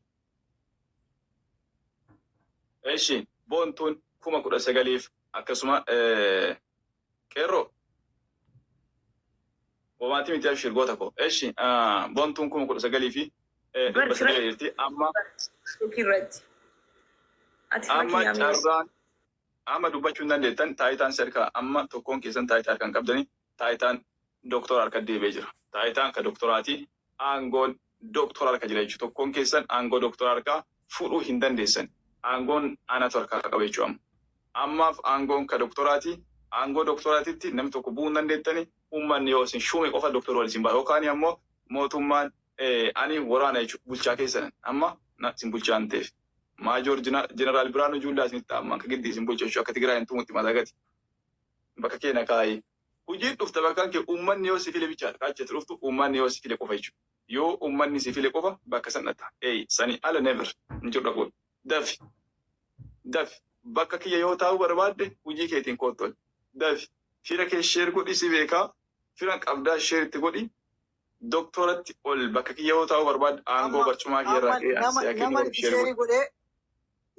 Eshi boontuun 19,000 akkasuma qeerroo Boomaatii miti abshir goota koo. Eshi boontuun 19,900 jirti amma amma carraan amma dubbachuu hin dandeettan taayitaan serkaa amma tokkoon keessan taayitaa harkaan qabdanii taayitaan doktora harka deebi'ee jira. Taayitaan ka doktoraati aangoon doktora harka jira jechuudha. Tokkoon keessan aangoo doktora harkaa fuudhuu hin dandeessan. Aangoon anatu harkaa qaba jechuudha amma. Ammaaf aangoon ka doktoraati. Aangoo doktoraatitti namni tokko bu'uu hin dandeettani. Uummanni yoo isin shuume qofa doktora wal isin ba'a. Yookaan ammoo mootummaan ani waraana jechuudha bulchaa keessan amma isin bulchaa hin ta'eef. Maajoor Jeneraal Biraanuu Juulaa isinitti amma akka giddi isin bulcha jechuudha akka Tigraay hin tumutti mataa gati. Bakka keenya kaayee. Hojiin dhufta bakka kee uummanni yoo si file bichaadha. Kaachatti dhuftu uummanni yoo si file qofa jechuudha. Yoo uummanni si file qofa bakka san dhatta. Ee sani ala never hin jiru dhaquun. Dafi. Dafi. Bakka kiyya yoo taa'uu barbaadde hojii keetiin koottol. Dafi. Fira kee sheer godhi si beekaa. Fira qabdaa sheer itti godhi. Doktoratti ol bakka kiyya yoo taa'uu barbaadde aangoo barcumaa kiyya irraa ka'ee asii haa kennu sheer godhi.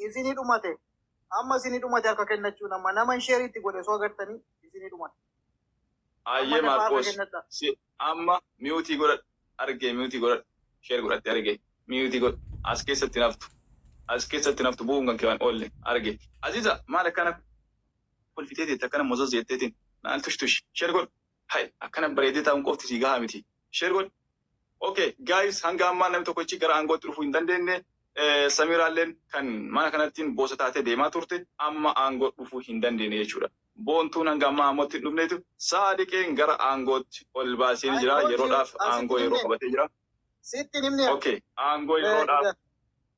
Isinii dhumate. Amma isinii dhumate harka kennachuu nama nama sheer itti godhe soo agartanii isinii dhumate. Ayyee Maarqoos amma miyuutii godhadhu argee miyuutii godhadhu sheer godhatte argee miyuutii godhu as keessatti naftu as keessatti naftu bu'uun kan keewwan oolle argee. Aziza maal akkana kolfitee teette akkana mozos jetteetiin naal tush tush sheer godhu hay akkana bareedee taa'uun qofti sii gahaa miti sheer godhu. Okay guys hanga ammaa namni tokkochi gara aangootti dhufuu hin dandeenye. Samiraalleen kan mana kanattiin boosa taatee deemaa turte amma aangoo dhufuu hin dandeenye jechuudha. Boontuun hanga ammaa ammootti hin dhufneetu Saadiqeen gara aangootti ol baasee jira. Yeroodhaaf aangoo yeroo qabatee jira. Sitti himne. Okay aangoo yeroodhaaf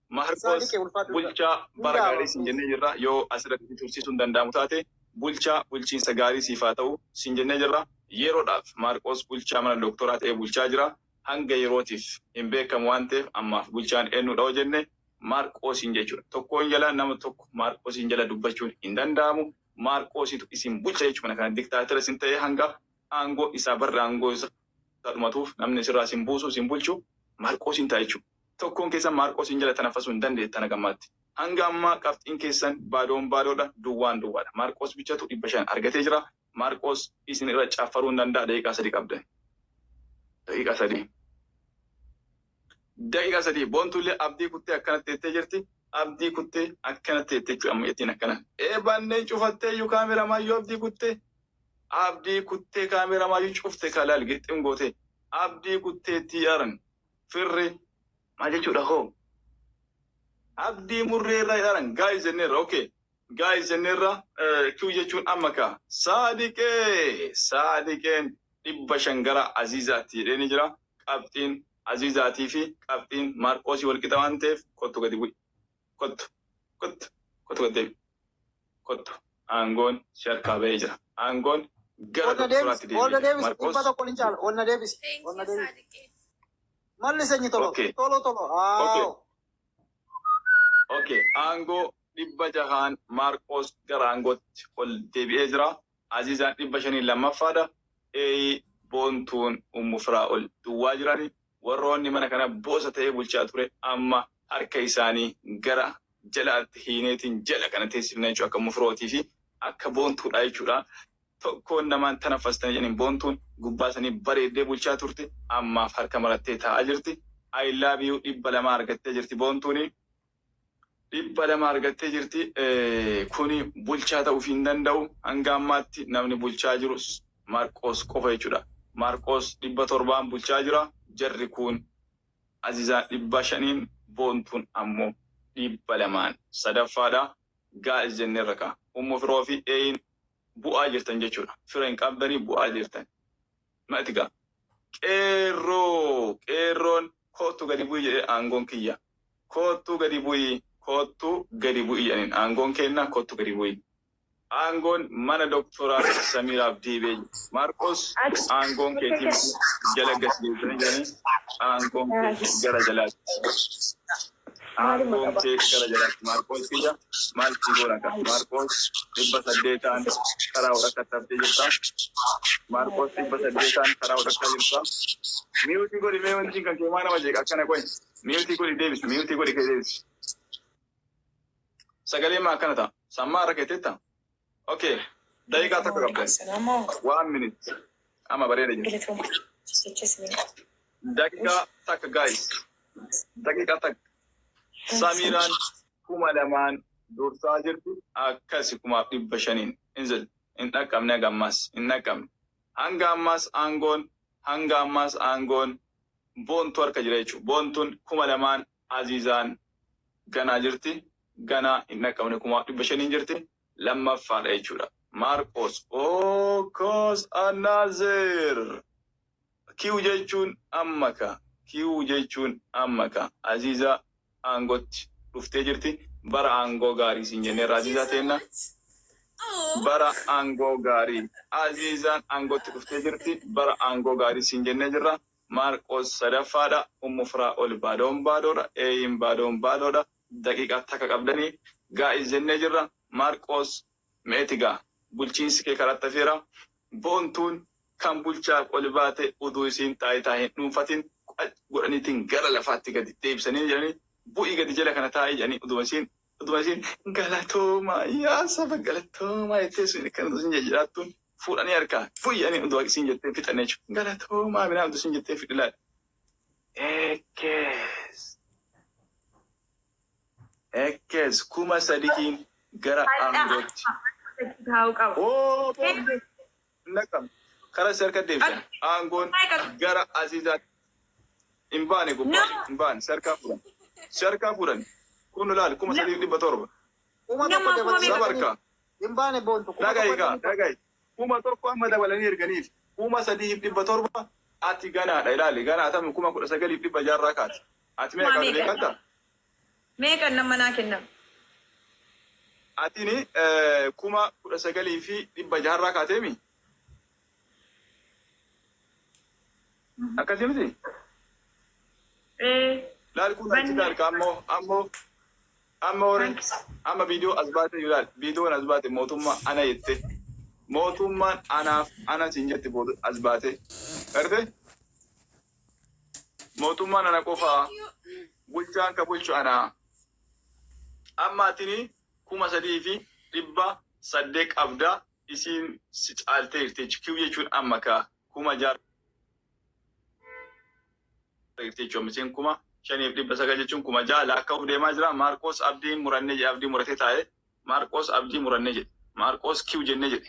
Maarqos Saadiqee ulfaadhu. Bulchaa bara gaarii siin jennee jirra. Yoo asirratti tursiisuun hin danda'amu taate bulchaa bulchiinsa gaarii siif haa ta'u siin jennee jirra. Yeroodhaaf Maarqos bulchaa mana doktoraa ta'ee bulchaa jira. Hanga yerootiif hin beekamu waan ta'eef ammaaf bulchaan eenyudha yoo jenne Maarqosiin jechuudha. Tokkoon jala nama tokko Maarqosiin jala dubbachuun hin danda'amu. Maarqosiitu isin bulcha jechuudha. Kana diktaatira isin ta'ee hanga aangoo isaa barra aangoo isaa dhumatuuf namni sirraa isin buusu isin bulchu Maarqosiin ta'a jechuudha. Tokkoon keessan Maarqosiin jala tanaffasuu hin dandeettan hagammaatti. Hanga ammaa qabxiin keessan baadoon baadoodha, duwwaan duwwaadha. Maarqos bichatu 500 argatee jira. Maarqos isin irra caaffaruu hin danda'a. Daqiiqaa 3 qabdan. Daqiiqaa 3. Daqiiqaa 3. Boontullee abdii kuttee akkanatti teettee jirti. Abdii kuttee akkanatti teettee jechuudha amma jettiin akkana. Ee banneen cufattee iyyuu kaameraa maayyuu abdii kuttee. Abdii kuttee kaameraa maayyuu cufte kalaal gixxim goote. Abdii kutteetti yaaran firri maal jechuudha hoo? Abdii murree irraa yaaran gaayis jenneerra, okay. Gaayis jenneerra, kiw jechuun amma kaa. Saadiqee Saadiqeen 500 gara Aziizaatti jedhee ni jira. Qabxiin Aziizaatii fi qabxiin Maarqoosii wal qixa waan ta'eef kottu gadi bu'i. Kottu kottu kottu gadi deebi. Kottu aangoon si harkaa ba'ee jira. Aangoon gara Ol na deebisi. doktoraatti Ol na deebi'ee jira. deebisi. Maarqoos 100 hin caala. Ol na deebisi. Thank Ol na you, deebisi. Saadiqee. Malli sanyi tolo. Okay. Tolo tolo. Aaw. Okay, aangoo 600n Maarqos gara aangootti ol deebi'ee jira. Aziizaan 500n lammaffaadha. Eeyi Boontuun Ummu Firaa ol duwwaa jirani. Warroonni mana kana boosa ta'ee bulchaa ture amma harka isaanii gara jalaatti hiineetiin jala kana teessifna jechuudha akka Ummu Firootii fi akka Boontuudha jechuudha. Tokkoon namaan tanaffastanii jedhaniin Boontuun gubbaa sanii bareeddee bulchaa turte ammaaf harka marattee taa'aa jirti. I love you 200 argattee jirti Boontuuni. 200 argattee jirti. Kuni bulchaa ta'uuf hin danda'u. Hanga ammaatti namni bulchaa jirus Maarqos qofa jechuudha. Maarqos 700n bulchaa jira. Jarri kun Azizaan 500n Boontuun ammoo 200n sadaffaadha. Gaa'is jenneerra kaa. Ummu Firoo fi Eeyin bu'aa jirtan jechuudha. Fira hin qabdanii bu'aa jirtan. Mati gaa. Qeerroo qeerroon kottu gadi bu'i jedhee aangoon kiyya. Kottu gadi bu'i kottu gadi bu'i jedhaniin aangoon kenna kottu gadi bu'i. Aangoon mana doktoraa Samiiraaf deebi'ee jira. Maarqos aangoon keetii jala gas deebisanii jiranii aangoon kee gara jalaatti. Aangoon kee gara jalaatti. Maarqos kiyya maal si goona ka? Maarqos 800n karaa walakkaa taftee jirta. Maarqos 800n karaa walakkaa jirta. Mute godhi mee wanti kan kee maa nama jeeqa akkana qoy. Mute godhi deebisi. Mute godhi kee deebisi. Sagalee maa akkana ta'a? Sammaa irra keetetta? Okay. Daqiiqaa tokko qabdan. One minute. Amma bareeda jira. Daqiiqaa takka guys. Daqiiqaa takka. Samiiraan 2000n dursaa jirti. Akkasi 1500n. Inzil hin dhaqqabne haga ammaas hin dhaqqabne. Hanga ammaas aangoon hanga ammaas aangoon Boontuu harka jira jechuudha. Boontuun 2000n Aziizaan ganaa jirti. Ganaa hin dhaqqabne 1500n jirti. Lammaffaadha jechuudha. Maarqos Ookos Anaazer. Kiw jechuun amma ka. Kiw jechuun amma ka. Aziizaa aangootti dhuftee jirti. Bara aangoo gaarii siin jenneerra Aziizaa teenna. Oh. Bara aangoo gaarii. Aziizaan aangootti dhuftee jirti. Bara aangoo gaarii siin jennee jirra. Maarqos sadaffaadha. Ummu Firaa ol baadoon baadoodha. Eeyin baadoon baadoodha. Daqiiqaa takka qabdanii gaa'is jennee jirra. Maarqos meeti gaa. Bulchiinsi kee karatti hafeera. Boontuun kan bulchaaf ol baate uduu isiin taayitaa hin dhuunfatin godhaniitiin gara lafaatti gadi deebisanii jedhanii bu'ii gadi jala kana taa'ee jedhanii uduma isiin galatoomaa yaa saba galatoomaa jettee sun kan utuu isiin jiraattuun fuudhanii harkaa bu'ii jedhanii uduma isiin jettee fixan jechuudha. Galatoomaa minaa utuu isiin jettee fixilaa. Ekkees. Ekkees 3000n gara aangootti. Taa'uu qaba. Oo boonde. Naqam. Karaa si harka deebisan. Aangoon gara Aziizaatti. Hin baane gubbaa. Hin baane. Si harkaa fuudhan. Si harkaa fuudhan. Kun ilaali 3700. 1000 Nama dabalanii Saba harkaa. Hin baane Boontu. Kuma Dhaga'i tokko gaa. Dhaga'i. 1000 amma dabalanii erganiif. 3700 ati ganaadha ilaali. Ganaa tam 19,600 kaati. Ati meeqa Kuma kaatu meeqa? beekatta? Meeqan nama naa kennama? Atini 19,600rraa kaateemi? Akkasii miti? Ee. Laal kun achi laal ka ammoo warri amma viidiyoo as baate yoo laal viidiyoon as baate mootummaa ana jette mootummaan anaaf ana siin jette booda as baate garte mootummaan ana qofaa bulchaan ka bulchu anaa amma atini 3,800 qabda isiin si caaltee jirti jechuudha jechuun amma ka 6,000 jirti jechuudha isiin 5,900 jechuun 6,000 lakkaa'uuf deemaa jira. Maarqos abdii murannee jedhe, abdii muratee taa'e. Maarqos abdii murannee jedhe, Maarqos kiw jennee jedhe.